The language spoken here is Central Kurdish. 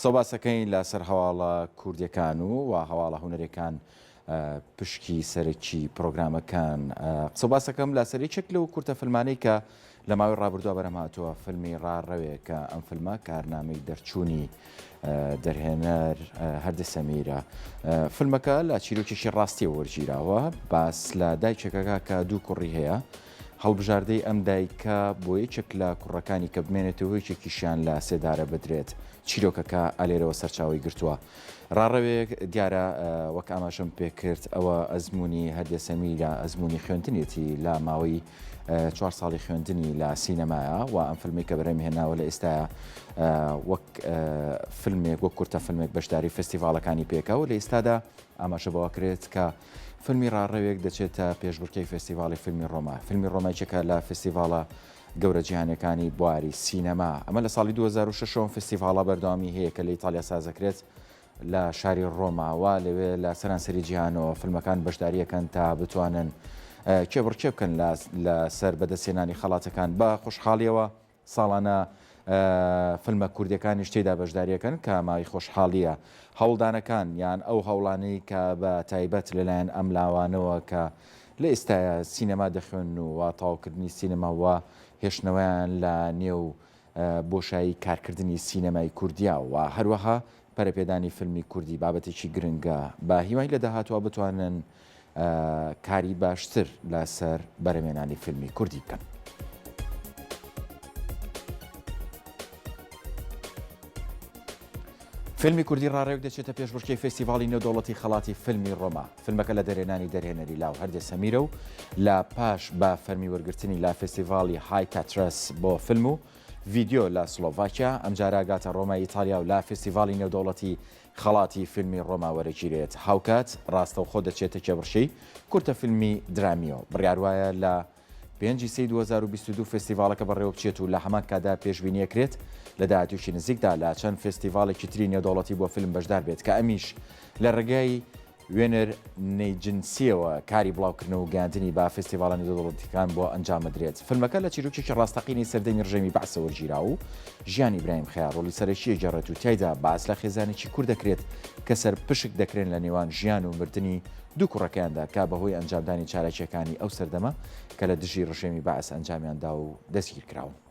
قسە و باسەکەین لەسەر هەواڵە کوردیەکان و و هەواڵە هونەریەکان پشکی سەرەکی پرۆگرامەکان قسە و باسەکەم لەسەر یەکێک لەو کورتە فیلمانەی کە لە ماوەی ڕابردووە بەرهەم هاتووە فیلمی ڕاڕەوێ کە ئەم فیلمە کارنامەی دەرچوونی دەرهێنەر هەردە سەمیرە فیلمەکە لە چیرۆکێکی ڕاستیەوە وەرگیراوە باس لە دایکێکەکە کە دوو کوڕی هەیە هەڵبژاردەی ئەم دایکە بۆ یەکێک لە کوڕەکانی کە بمێنێتەوە یەکێکیشیان لە سێدارە بدرێت، چیرۆکەکە ئالێرەوە سەرچاوەی گرتووە. ڕاڕەوێک دیارە وەک ئاماژەم پێکرد ئەوە ئەزموونی هەردێ سەمیرە ئەزموونی خوێندنێتی لە ماوەی چوار ساڵی خوێندنی لە سینەمایە و ئەم فیلمەی کە بەرهەمی هێناوە لە ئێستایا وەک فیلمێک وەک کورتە فیلمێک بەشداری فستیڤاڵەکانی پێکا و لە ئێستادا ئاماژە بەوە کرێت کە فیلمی ڕاڕەوێک دەچێتە پێشبڕکێی فێستیڤاڵی فیلمی ڕۆما. فیلمی ڕۆما یەکێکە لە فێستیڤاڵە گەورە جیهانیەکانی بواری سینەما. ئەمە لە ساڵی 2006 ەوە ئەم فێستیڤاڵە بەردەوامی هەیە کە لە ئیتاڵیا سازەکرێت لە شاری ڕۆما و لەوێ لە سەرانسەری جیهانەوە فیلمەکان بەشداریەکەن تا بتوانن کێبڕکێ بکەن لەسەر بەدەستهێنانی خەڵاتەکان. بە خۆشحاڵیەوە ساڵانە فیلمە کوردیەکانیش تێیدا بەشداریەکەن کە مایەی خۆشحاڵیە. هەوڵدانەکان یان ئەو هەوڵانەی کە بە تایبەت لەلایەن ئەم لاوانەوە کە لە ئێستایا سینەما دەخوێنن و وا تەواوکردنی سینەما و هێشتنەوەیان لە نێو بۆشایی کارکردنی سینەمای کوردیا و هەروەها پەرەپێدانی فیلمی کوردی بابەتێکی گرنگە بە هیوای لە داهاتووا بتوانن کاری باشتر لەسەر بەرهەمێنانی فیلمی کوردی بکەن. فیلمی کوردی ڕاڕێوک دەچێتە پێشبڕکێی فێستیڤاڵی نێودەوڵەتی خەڵاتی فیلمی ڕۆما. فیلمەکە لە دەرهێنانی دەرهێنەری لاو هەردێ سەمیرە و لە پاش بە فەرمی وەرگرتنی لە فێستیڤاڵی های تاترەس بۆ فیلم و ڤیدیۆ لە سلۆڤاکیا، ئەمجارە گاتە ڕۆمای ئیتالیا و لە فێستیڤاڵی نێودەوڵەتی خەڵاتی فیلمی ڕۆما وەرەگیرێت، هاوکات ڕاستەوخۆ دەچێتە کێبڕکێی کورتە فیلمی درامییەوە. بڕیاروایە لە پێنج ی سێی 2022 فێستیڤاڵەکە بەڕێوەبچێت و لە هەمان کاتدا پێشبینیەکرێت لە داهاتوویەکی نزیکدا لە چەند فێستیڤاڵێکی تری نێودەوڵەتی بۆ فیلم بەشدار بێت کە ئەمیش لە ڕێگای وێنەر نەیجنسیەوە کاری بڵاوکردنەوە و گەیاندنی بە فێستیڤاڵە نێودەوڵەتیەکان بۆ ئەنجامەدرێت. فیلمەکە لە چیرۆکێکی ڕاستەقینەی سەردەمی ڕژێمی بەعسەوە وەرگیرا و ژیان ئیبراهیم خەیار ڕۆڵی سەرەکی ئەگێڕێت و تیایدا باس لە خێزانێکی کورد دەکرێت کە سەرپشک دەکرێن لە نێوان ژیان و مردنی دوو کوڕەکەیاندا کە بەهۆی ئەنجامدانی چالاکیەکانی ئەو سەردەمە کە لە دژی ڕژێمی بەعس ئەنجامیاندا و دەستگیرکراون.